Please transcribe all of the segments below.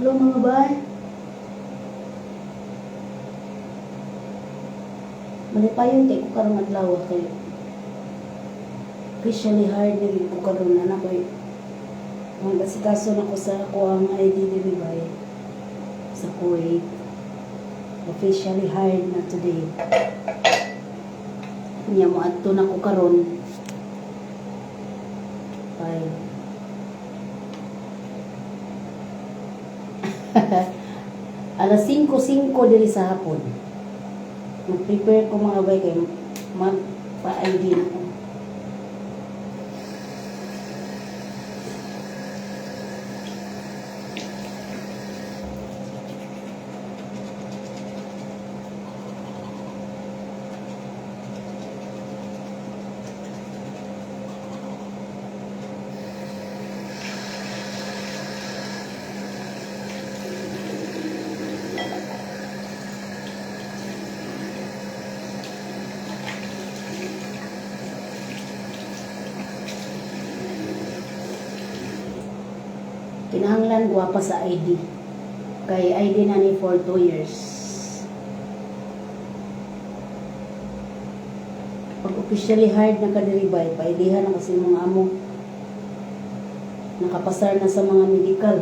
Hello, mga bay. Malipayon kay ko karong adlaw kay officially hired na gid ko karon na ko. Mag-asikaso na ko sa ako ang ID diri, bay, sa Kuwait. Officially hired na today. Nya mo adto na ko karon. Bye. Alas 5:05 diri sa hapon. Mag-prepare ko, mga bay, kay magpa-ID na ko. Kinahanglan gwapa sa ID. Kay ID na ni for 2 years. Pag officially hired na ka diri, bay, paidihan na kasi mga amo. Nakapasar na sa mga medical.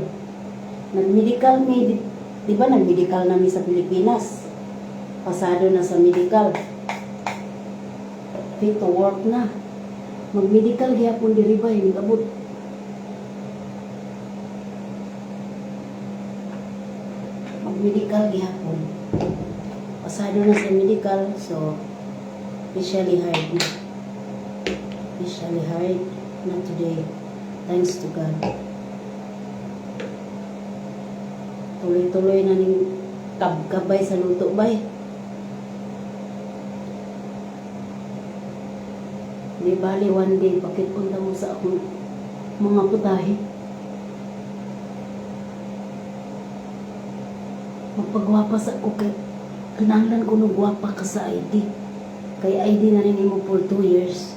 Nag-medical mi, di ba nag-medical na mi sa Pilipinas? Pasado na sa medical. Fit to work na. Mag-medical gyapon diri, bay, nag-abot. Mag-medical gihapon. Pasado na sa medical, so officially hired na. Officially hired na today. Thanks to God. Tuloy-tuloy na ning kabkabay sa luto, bay. Di bali, one day, pakit-on mo sa akong mga putahe. Magpagwapa sa ako kay kinahanglan ko nung gwapa ka sa ID. Kay ID na rin mo for 2 years.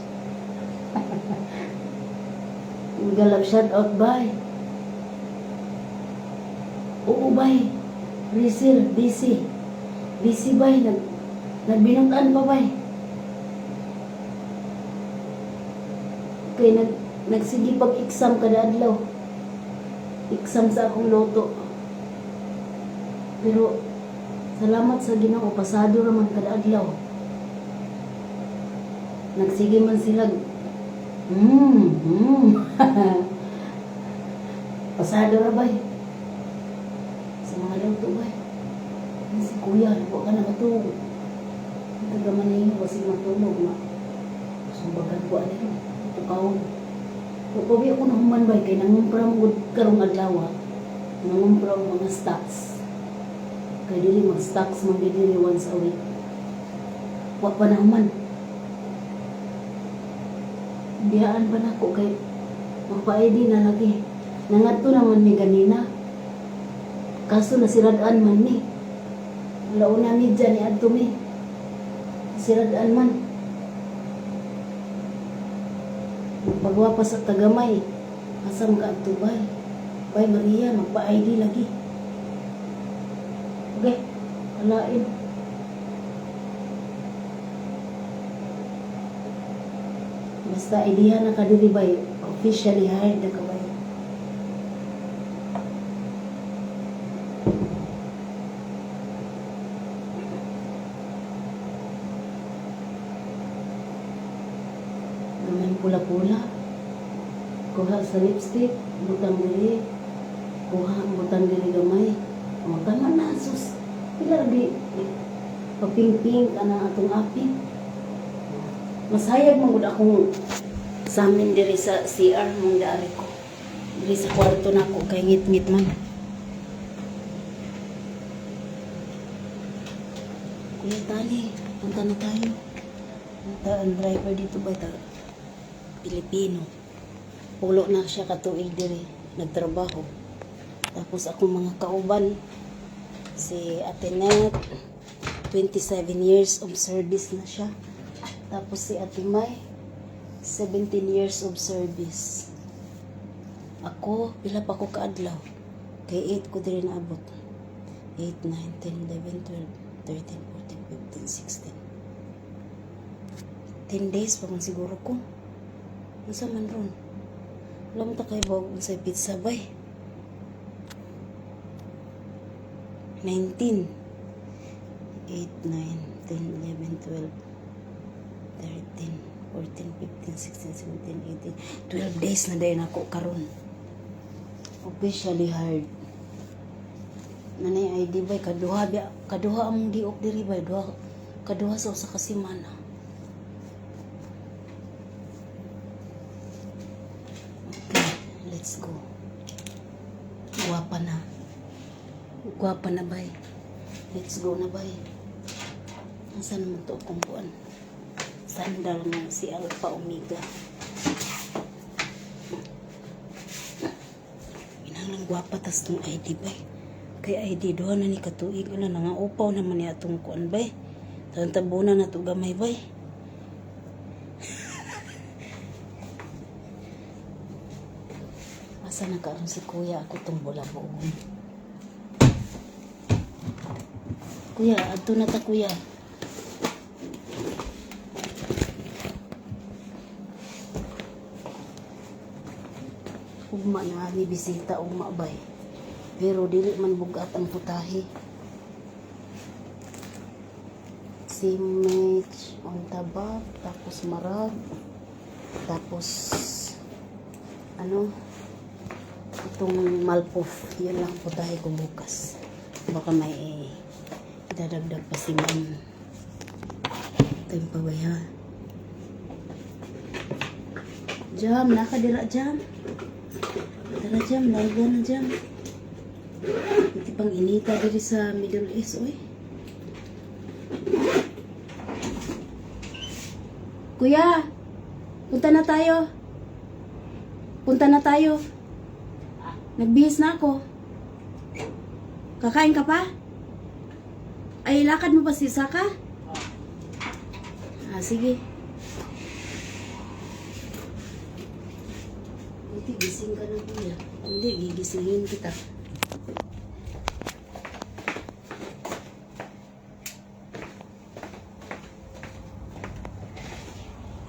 Galap, shout out, bay. Oo, bay. Rizal, busy. Busy, bay. Nagbinutan pa, bay. Kay nagsige pag-exam kada adlaw. Exam sa akong luto. Pero salamat sa Ginoo, pasado raman kada adlaw. Nagsige man sila. Pasado ra, bay. Sa mga luto, bay. Ay, si kuya, wa ka na matulog. Ang kagaman ninyo kasi matulog ma. Sumbagan ko ano yun. Tukawon. Wa ako nahuman, bay, kay nangumpra mo gud karong adlaw. Nangumpra og mga stocks. Kay dili mag-stocks man dili once a week. Wa pa nahuman. Biyaan pa nako kay magpa-ID na lagi. Nangadto naman mi ganina. Kaso nasiradaan man ni. Launa mi dyan ni adto mi. Nasiradaan man. Magpagwapa sa tagamay. Asa makaadto, bay? Bay Maria, magpa-ID lagi. Okay, alain. Basta idiha na ka diri, bay, officially hired na ka, bay. Gamay pula-pula. Kuha sa lipstick, butang diri. Kuha, butang diri gamay. O, tama na, sus. Pila di, paping-ping ka na atong aping. Mas hayag man gud akong samin diri sa CR mong dari ko. Diri sa kwarto na ako kay ngit-ngit man. Kuya Tali, punta na tayo. Punta ang driver dito ba ta? Pilipino. Pulo na siya katuig diri nagtrabaho. Tapos akong mga kauban, si Ate Net, 27 years of service na siya. Tapos si Ate May, 17 years of service. Ako, pila pa ko kaadlaw? Kay 8 ko diri naabot. 8, 9, 10, 11, 12, 13, 14, 15, 16. 10 days pa man siguro ko. Unsa man ron? Wala man ta kay bawag unsay pizza, bay. 19. 8, 9, 10, 11, 12, 13, 14, 15, 16, 17, 18, 12 days na dayon ako karon. Officially hired. Nanay ID, bay, kaduha biya, kaduha among diok diri, bay, duha kaduha sa usa ka semana. Okay, let's go. Guwapa na. Guwapa na, bay. Let's go na, bay. Asan naman to akong kuan? Sandal nga si Alpha Omega. Inanglang gwapa tas tong ID, bay. Kay ID duha na ni katuig, wala na nga upaw naman ni atong kuan, bay. Taon tabunan na to gamay, bay. Asa na karon si kuya, ako tong bulabuon? Kuya, adto na ta, kuya. Ugma na mi bisita ugma, bay. Pero dili man bugat ang putahe. Si Mitch on tabab, tapos marag, tapos ano, itong malpof, yun lang putahe ko bukas. Baka may eh, idadagdag pa si ma'am. Ito yung pabay ha. Jam, nakadira jam. Tara jam, larga na jam. Iti pang inita diri sa Middle East, oy. Kuya, punta na tayo. Punta na tayo. Nagbihis na ako. Kakain ka pa? Ay, lakad mo pa si Saka? Ah, sige. Buti gising ka na, kuya. Hindi, gigisingin kita.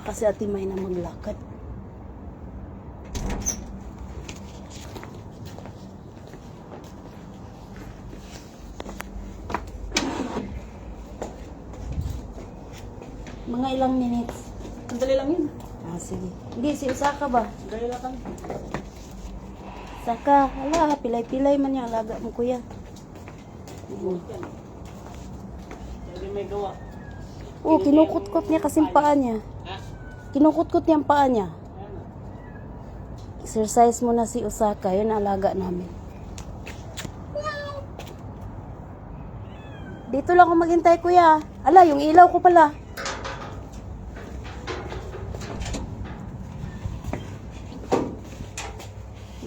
Kasi Ate May na maglakad. Mga ilang minutes? Sandali lang yun. Ah, sige. Hindi, si Osaka ba? Sandali lang kami. Saka, hala, pilay-pilay man yung alaga mo, kuya. Oo. Hindi may gawa. Oh, kinukutkot niya kasi ang paa niya. Ha? Kinukutkot niya ang paa niya. Ayan. Exercise mo na si Osaka, yun ang alaga namin. Dito lang ako maghintay, kuya. Ala, yung ilaw ko pala.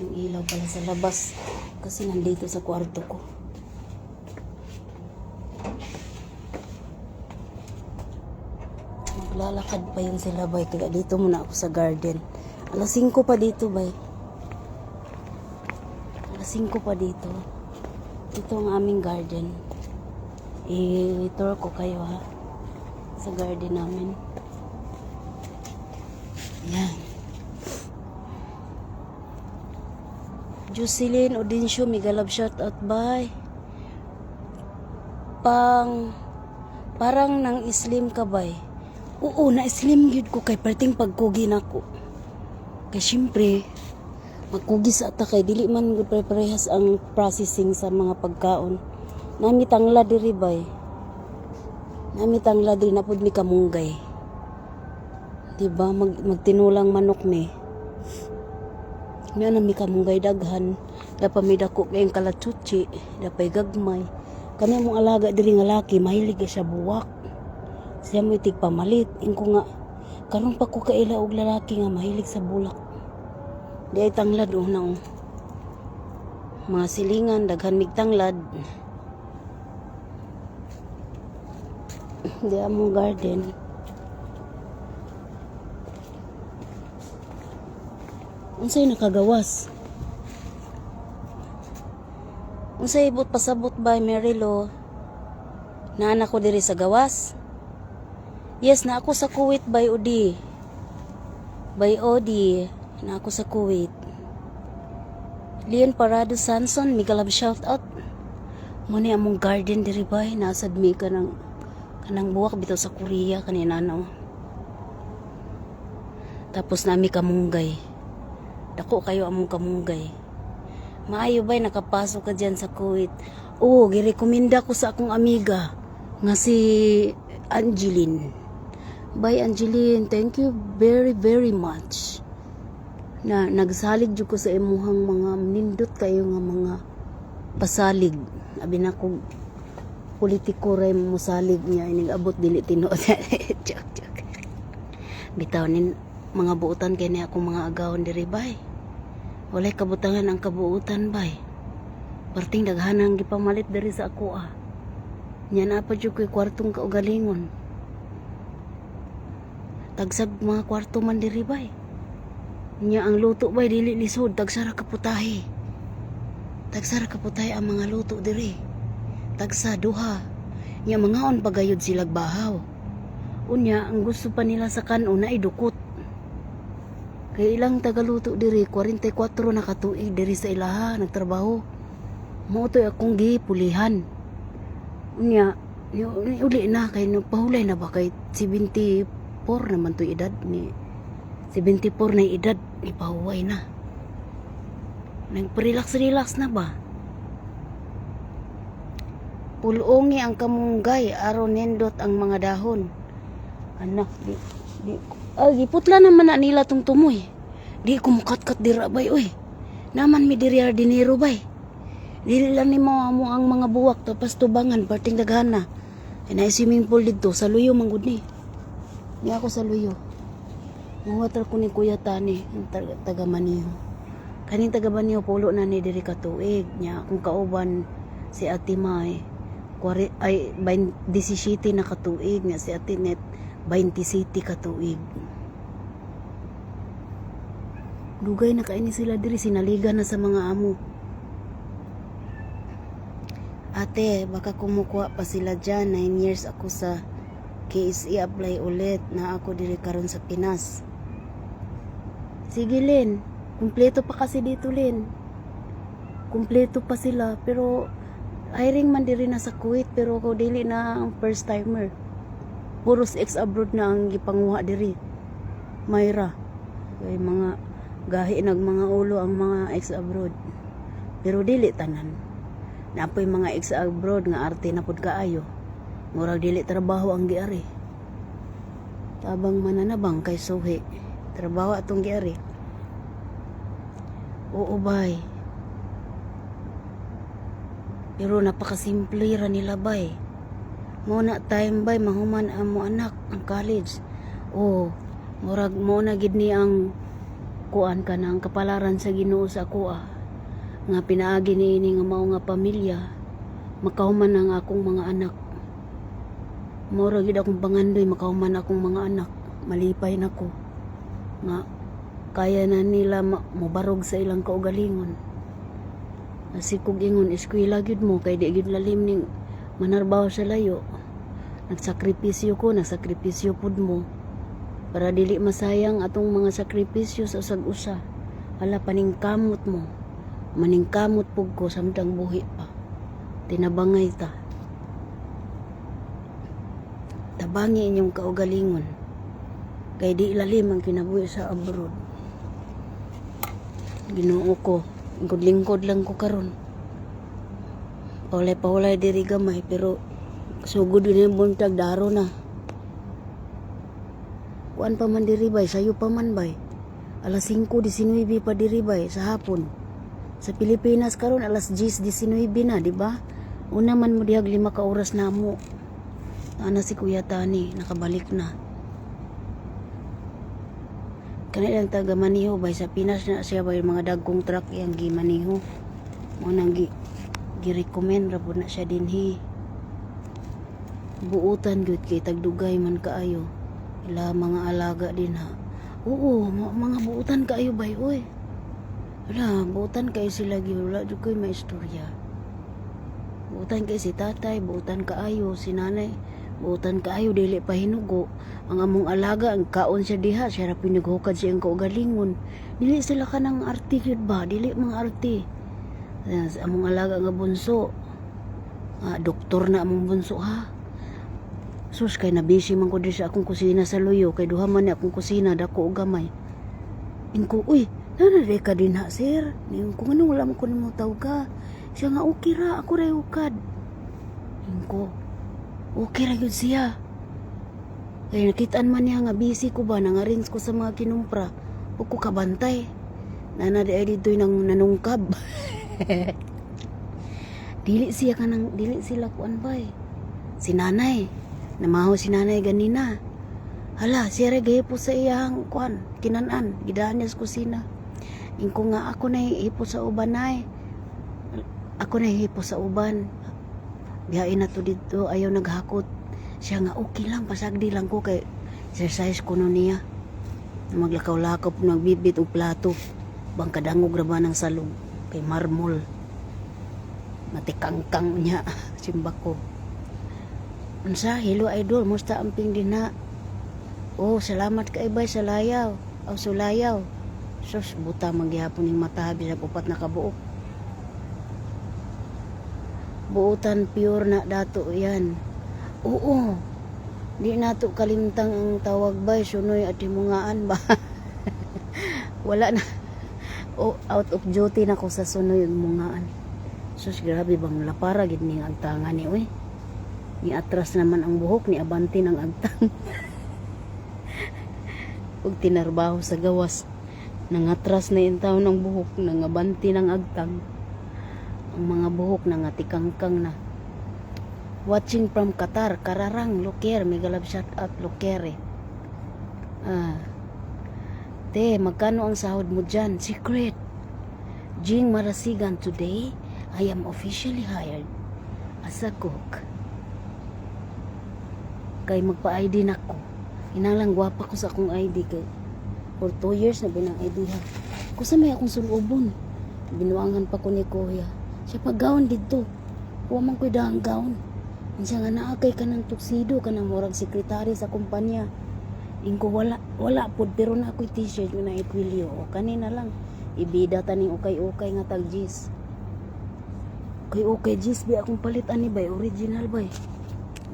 Yung ilaw pala sa labas. Kasi nandito sa kwarto ko. Maglalakad pa yun sila, bay. Kaya dito muna ako sa garden. Alas 5 pa dito, bay. Alas 5 pa dito. Ito ang aming garden. I-tour ko kayo, ha. Sa garden namin. Yan. Jocelyn Audencio, mega love shout out, bye. Parang nang islim ka, bay. Oo, na islim gyud ko kay perting pagkugi nako. Kay syempre, magkugi sa ata kay dili man gud pare-parehas ang processing sa mga pagkaon. Nami tangla diri, bay. Nami tangla diri na pud mi kamunggay. Di ba magtinulang manok mi. Nga na mi kamunggay daghan. Dapa mi dako kayong kalachuchi, dapay gagmay. Kani mong alaga diri nga laki, mahilig siya buwak. Siya mo itig pamalit. Ingko nga, karon pa ko kaila og lalaki nga mahilig sa bulak. Di ay tanglad oh na oh. Mga silingan, daghan mig tanglad. Di among garden. Unsay nakagawas? Unsay ibot pasabot bay, Merilo? Naa ko diri sa gawas. Yes, naa ako sa Kuwait, bay Odi. Bay Odi, naa ako sa Kuwait. Leon Parado Sanson, mega love shout out. Mao ni among garden diri, bay, nasad mi kanang buwak bitaw sa Korea kanina, no. Tapos nami kamunggay. Dako kayo among kamunggay. Maayo bay, nakapasok ka dyan sa Kuwait. Oo, girekomenda ko sa akong amiga nga si Angeline. Bye, Angeline, thank you very very much. Na nagsalig jud ko sa imuhang mga nindot kayo nga mga pasalig. Abi na ko politiko ray mosalig niya, inig abot dili tinuod. Joke joke. Bitaw nin mga buutan kay ni akong mga agawon diri, bay. Walay kabutangan ang kabuutan, bay. Perting daghanang gipamalit diri sa ako ah. Nya na pa jud ko'y kwartong kaugalingon. Tagsag mga kwarto man diri, bay. Nya ang luto, bay, dili lisod, tagsa ra ka putahe. Tagsa ra ka putahe ang mga luto diri. Tagsa duha. Nya mangaon pagayod silag bahaw. Unya ang gusto pa nila sa kanon na idukot. Kay ilang tagaluto diri, 44 na katuig diri sa ilaha nagtrabaho. Mao to'y akong gipulihan. Unya, uli na kay nagpahulay na ba, kay 74 naman to'y edad ni, 74 na edad ni, pahuway na. Nagpa-relax-relax na ba? Pulongi ang kamunggay aron nindot ang mga dahon. Anak, di, di, ay, giputla naman na nila tong tumoy. Di ko mukatkat dira, bay, oy. Naman mi diri hardinero, bay. Dili lang ni mo amo ang mga buwak tapos tubangan perting daghana. Ay na swimming pool didto sa Luyo man gud ni. Ni ako sa Luyo. Muwater ko ni Kuya Tani, ang taga Maniho. Kaning taga Maniho, pulo na ni diri ka tuig nya akong kauban si Ate May. Kwari, ay 17 na katuig nya si Ate Net 27 ka tuig. Dugay na kaini sila diri, sinaliga na sa mga amo. Ate, baka kumukuha pa sila dyan. 9 years ako sa KSE, apply ulit na ako diri karon sa Pinas. Sige, Lin. Kumpleto pa kasi dito, Lin. Kumpleto pa sila. Pero, hiring man diri na sa Kuwait. Pero ako dili na ang first timer. Puros ex-abroad na ang gipanguha diri. Mayra. Kay mga gahi nag mga ulo ang mga ex-abroad. Pero dili tanan. Napoy mga ex-abroad nga arte na pud kaayo. Murag dili trabaho ang giari. Tabang mananabang kay suhi. Trabaho atong giari. Oo, bay. Pero napakasimple ra nila, bay. Mo na time, bay, mahuman ang mo anak ang college. Oh, murag mo na gid ni ang kuan ka na ang kapalaran sa Ginoo sa ako ah. Nga pinaagi niini nga mao nga pamilya makahuman ang akong mga anak. Mao gid akong pangandoy, makahuman akong mga anak. Malipay na ko. Nga kaya na nila mobarog sa ilang kaugalingon. Asi kog ingon, eskwela gyud mo kay di gyud lalim ning manarbaho sa layo. Nagsakripisyo ko, nagsakripisyo pud mo. Para dili masayang atong mga sakripisyo sa usag usa. Hala, paningkamot mo. Maningkamot pug ko samtang buhi pa. Tinabangay ta. Tabangi inyong kaugalingon. Kay di lalim ang kinabuhi sa abroad. Ginoo ko, lingkod-lingkod lang ko karon. Pahulay-pahulay diri gamay pero sugod din yung buntag, daro na. Kuan pa man diri, bay, sayo pa man, bay. Alas 5:19 pa diri, bay, sa hapon. Sa Pilipinas karon alas 10:19 na, di ba? Una man mo dihag 5 ka oras na mo. Ana si Kuya Tani, nakabalik na. Kani lang taga maniho, bay, sa Pinas na siya, bay, mga dagkong truck iyang gimaniho. Mo nang gi-recommend ra pud na siya dinhi. Buutan gyud kay tagdugay man kaayo. Ila mga alaga din ha. Oo, mga buutan kaayo, bay, oy. Wala, buutan kayo sila gyud, wala jud koy maistorya. Buutan kay si tatay, buutan kaayo si nanay, buutan kaayo, dili pa hinugo. Ang among alaga, ang kaon siya diha, siya ra pinaghukad siyang kaugalingon. Dili sila kanang arte gyud ba, dili mga arte. Ayan, sa among alaga nga bunso. Ah, doktor na among bunso ha. Sus, kay nabisi man ko diri sa akong kusina sa luyo kay duha man ni akong kusina, dako og gamay. Ingko, "Uy, nana ka din ha, sir." Ningon ko, "Ngano wala mo ko nimo ka?" Siya nga, "Okay ra, ako ra hukad." Ingko, okay ra gyud siya. Kay nakitaan man niya nga busy ko ba, nangarins ko sa mga kinumpra. Ug ko kabantay. Nana di ay dito'y nang nanungkab. Dili siya kanang, dili sila kuan bay. Si nanay, namaho si nanay ganina. Hala, siya ra gahipo sa iyang kuan, kinan-an, gidaan niya sa kusina. Ingko nga, "Ako na hipo sa uban, nay. Ako na hipo sa uban. Biyain na to dito, ayaw naghakot." Siya nga, "Okay lang, pasagdi lang ko kay exercise ko no niya." Maglakaw-lakaw, nagbitbit og plato. Bang kadangog ra ba ng salog kay marmol. Matikangkang niya, simba ko. Unsa, hello idol, musta amping din ha? Oh, salamat kay bay sa layaw. Aw, sulayaw. Sus, buta manggihapon ning mata bisag 4 na kabuok. Buutan pure na dato yan. Oo. Di nato kalimtang ang tawag bay, sunoy at himungaan ba. Wala na. Oh, out of duty na ko sa sunoy ug mungaan. Sus, grabe bang lapara gid ni agtangan ni oy. Ni atras naman ang buhok, ni abante ng agtang. Ug tinarbaho sa gawas. Nangatras na yung taon ng buhok, nangabante ng agtang. Ang mga buhok nangatikangkang na. Watching from Qatar, Kararang, Luker, mega love shout out Luker eh. Ah. Te, magkano ang sahod mo dyan? Secret. Jing Marasigan, today, I am officially hired as a cook. Kay magpa-ID na ko. Inalang gwapa ko sa akong ID kay for 2 years na binang ID ha. Kusa may akong sulubon. Binuangan pa ko ni kuya. Siya pa gown didto. Wa man ko'y dahang gown. Siya nga, "Naa kay ka ng tuxedo ka ng murag sekretary sa kumpanya." Ingko, "Wala, wala pod, pero na ako'y t-shirt nga na ikwilyo. O kanina lang. Ibida taning ukay-ukay nga tag gis. Kay okay gis bi akong palit ani bay, original bay.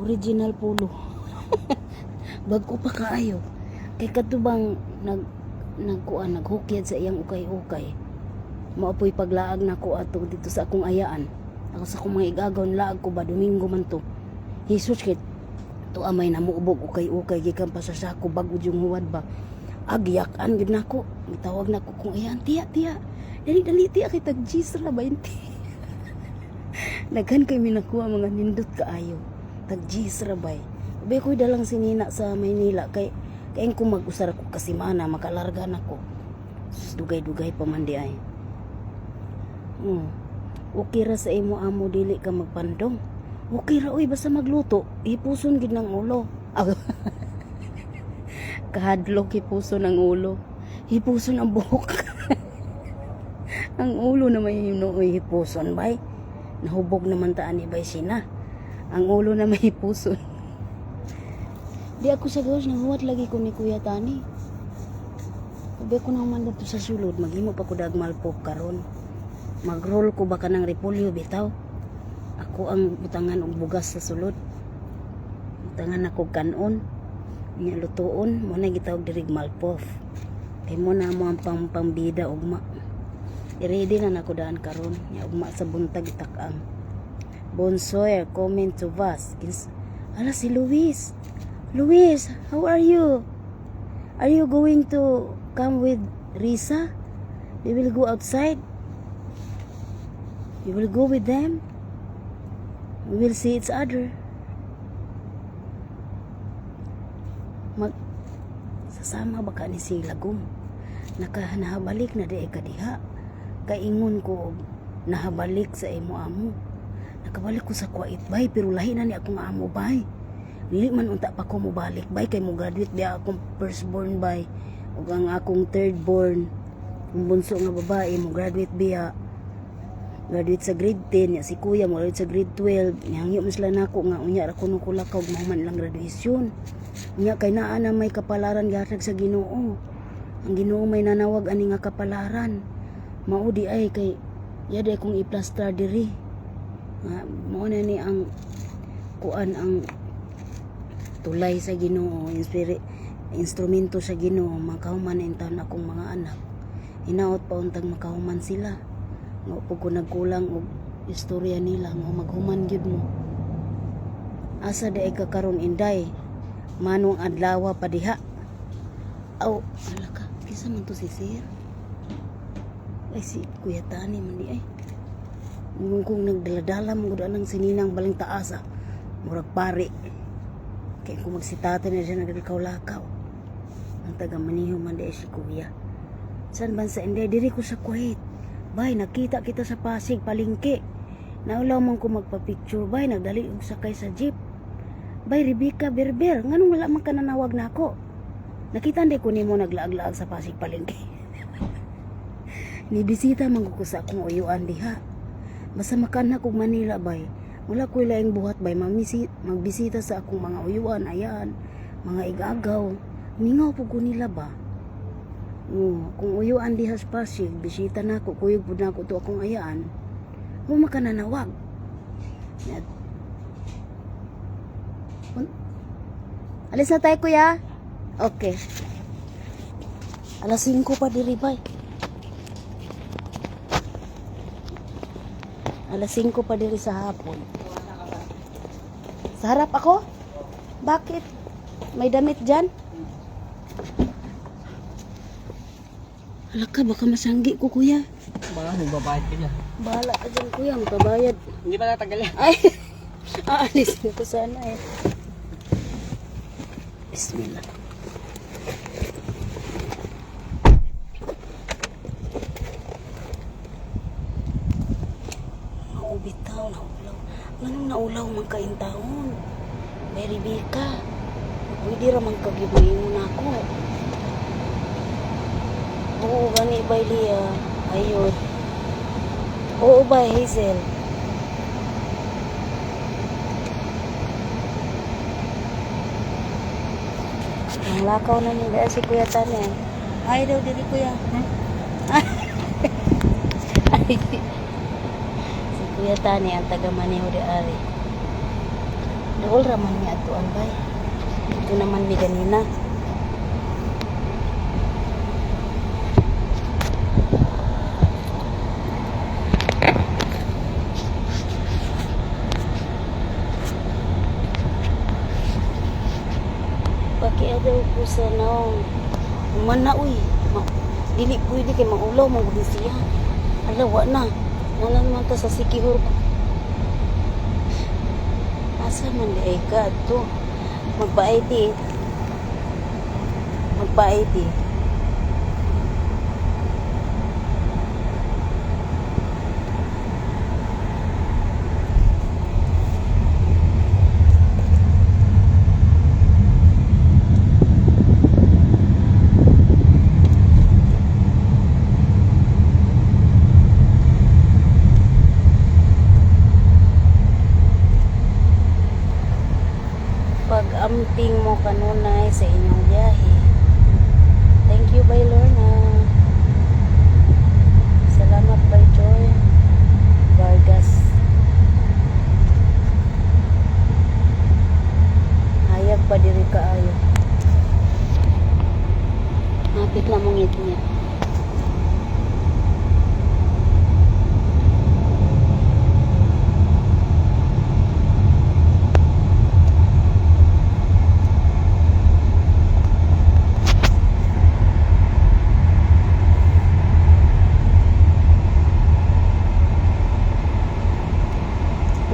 Original polo. Bago pa kaayo. Kay kadto bang nag nagkuan naghukyad sa iyang ukay-ukay. Maapoy paglaag nako ato dito sa akong ayaan. Ako sa akong mga igagaw, laag ko ba, Domingo man to. Jesus, kay to amay na muubog ukay-ukay gikan pa sa sako, bago yung huwad ba. Agyak-an gid nako. Gitawag nako kung ayan, "Tiya, tiya. Dali, dali, tiya, kay tag gis ra 20." Daghan kay minakuha, mga nindot kaayo. Tag gis ra bay. Ubi ko'y dalang sinina sa Maynila kay kay kung mag-usar ako kasimana makalarga nako. Sus, dugay-dugay pa man di ay. Okay ra sa imo amo, dili ka magpandong. Okay ra oy, basta magluto, hipuson gid ng ulo. Ah, kahadlok hipuson ang ulo. Hipuson ang buhok. Ang ulo na may hinuoy hipuson bay. Nahubog naman taan ni bay sina. Ang ulo na may hipuson. Di ako sa gawas, nahuwat lagi ko ni Kuya Tani. Ubi ko naman dito sa sulod, maghimo pa ko dag malpop karon. Mag-roll ko ba kanang repolyo bitaw. Ako ang butangan og bugas sa sulod. Butangan ako kanon. Nya lutuon, mo na gitawag dirig malpof. Kay mo na mo ang pang pambida ugma. I-ready na nako daan karon. Nya ugma sa buntag itak-ang. Bonsoir, comment to us. Ala si Luis. Luis, how are you? Are you going to come with Risa? They will go outside. You will go with them? We will see each other. Mag sasama ba ka ni si Lagom? Naka nahabalik na di ka diha. Kaingon ko nahabalik sa imo amo. Nakabalik ko sa Kuwait bay, pero lahi na ni akong amo bay. Dili man unta pa ko mobalik bay kay mo graduate biya akong firstborn bay ug ang akong thirdborn, ang bunso nga babae, mo graduate biya. Graduate sa grade 10, ya si kuya mo graduate sa grade 12. Nihangyo man sila nako nga unya ra kuno ko lakaw mahuman lang graduation. Unya kay naa na may kapalaran gihatag sa Ginoo. Ang Ginoo may nanawag ani nga kapalaran. Mao di ay kay yada kong iplastar diri. Nga mao na ni ang kuan, ang tulay sa Ginoo, instrumento sa Ginoo makahuman in taon akong mga anak. Hinaot pa untag makahuman sila. Nga pug ko nagkulang og istorya nila nga maghuman gyud mo. Asa di ay ka karon, Inday? Manong adlaw pa diha. Aw, ala ka, kinsa man to si sir? Ay, si Kuya Tani man di ay. Kung kung nagdaladala mo gud anang sininang baling taas ah. Murag pare. Kaya kung magsitate na siya naglalakaw-lakaw. Ang taga maniho man di ay si Kuya. San bansa, Inday? Diri ko sa Kuwait. Bay, nakita kita sa Pasig, palengke. Naulaw man ko magpa-picture, bay, nagdali og sakay sa jeep. Bay, Rebecca Berber, nganong wala man ka nanawag nako? Nakita hindi ko nimo naglaag-laag sa Pasig palengke. Nibisita man ko sa akong uyuan diha. Basta makaanha kog Manila, bay. Wala ko'y laing buhat, bay, magbisita sa akong mga uyuan, ayan, mga igagaw. Mingaw po ko nila ba? Oo, kung uyuan diha sa Pasig, bisita na ako, kuyog po na ako to akong ayaan. Mo makananawag. Alis na tayo, kuya. Okay. Alas 5 pa diri, bay. Alas 5 pa diri sa hapon. Sa harap ako? Bakit? May damit dyan? Hala ka, baka masanggi ko, kuya. Baka magbabayad ka dyan. Bahala ka dyan, kuya, magbabayad. Hindi pa natagal yan. Ay, aalisin ko sana eh. Bismillah. Naubitaw, naulaw. Nganong naulaw man kain taon? May Rebecca. Pwede ra man kagyud na ako. Oo, gani ba, Lia? Ayot. Oo ba, Hazel? Ang lakaw na nila si Kuya Tane. Ay daw diri, kuya. Ay. Si Kuya Tane ang taga Maneho de Ari. Dool ra man mi atuan, bay. Ito naman mi ganina. Pakiadaw ko sa naong. Man na uy. Ma, dili pwede kay maulaw man gud siya. Ala, wa na. Nalan man ta sa Sikihor. Asa man di ay ka to? Magpa-ID. Magpa-ID. Pag-amping mo kanunay sa inyong biyahe. Thank you, Bay Lorna. Salamat, Bay Joy Vargas. Hayag pa diri kaayo. Hapit na mong niya.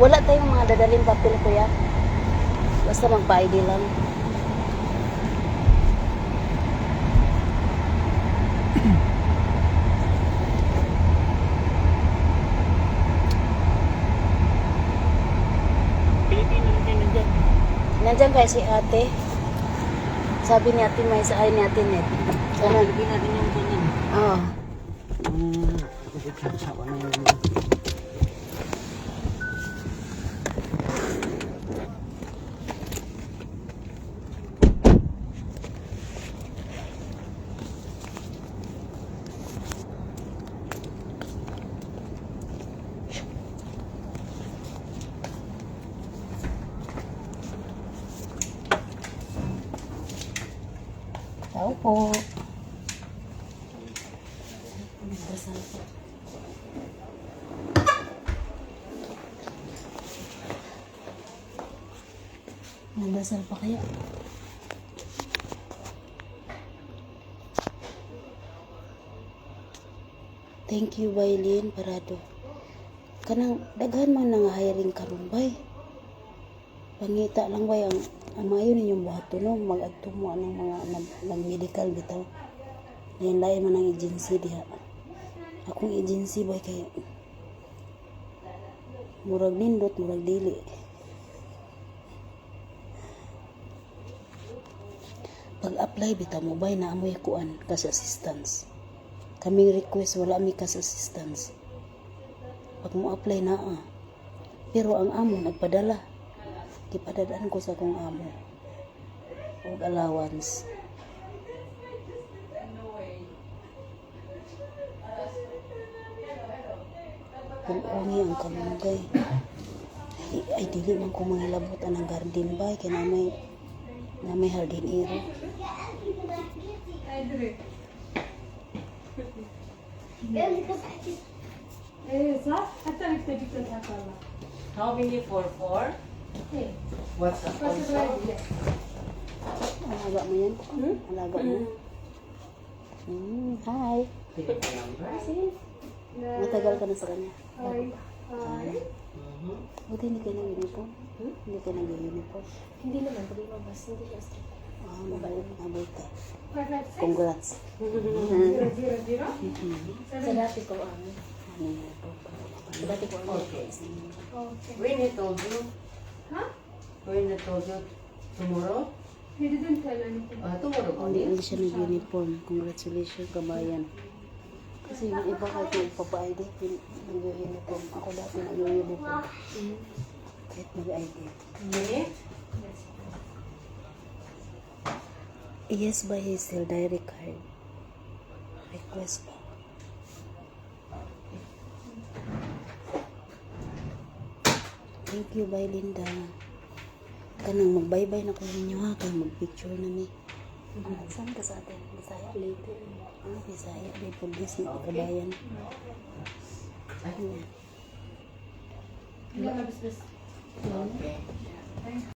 Wala tayong mga dadaling papel, kuya. Basta magpa-ID lang. Pilipino rin nandyan. Nandyan kaya si ate. Sabi ni ate may sa ay ni ate Net. Sana Pilipino rin yung ganyan. Oo. Yung asawa ng Po. Nagdasal po. Nagdasal pa kaya? Thank you, Bailin Parado. Kanang daghan man nang hiring karon, bay. Pangita lang, bay, ang maayo ninyong buhaton, no, mag-adto mo anang mga nag medical bitaw. Lain-lain man ang agency diha. Akong agency, bay, kay murag nindot, murag dili. Pag-apply bitaw mo, bay, naa moy kuan, cash assistance. Kaming request, wala mi cash assistance. Pag mo apply, naa. Pero ang amo nagpadala. Gipadadaan ko sa akong amo og allowance. Pulongi ang kamunggay. Ay, ay dili man ko mangilabot anang garden, bay, kay na may hardinero. ايه صح؟ حتى انا كنت جبت لها والله. How many for four? ايه. WhatsApp بس also? الواحد. Alaga mo yan? Alaga mo? Hi. Take the number. Matagal ka na sa kanya? Hi. Hi. Buti hindi ka nag-uniform. Hindi ka nag-uniform. Hindi naman, pag lumabas, hindi siya strict. Ah, mabait. Mabuti. 5 5 6 Congrats. 0 0 0. Sa dati ko amo. Ano yun po? Sa dati ko amo. Okay. Okay. When he told you? Huh? When he told you? Tomorrow? He didn't tell anything. Tomorrow Hindi, only? hindi siya nag-uniform. Congratulations, kabayan. Kasi yung iba kahit nagpapa-ID, nag-uniform. Ako dati nag-uniform. Kahit mag-ID. Minute? Yes ba, Hazel? Direct card. Request ba? Thank you, bye, Linda. Kanang mag-bye-bye na ko ninyo ha, kay mag-picture na mi. Ah, saan ka sa atin? Bisaya? Later. Ah, Bisaya. May police na kabayan. Ayan. يلا بس بس. Okay. Thank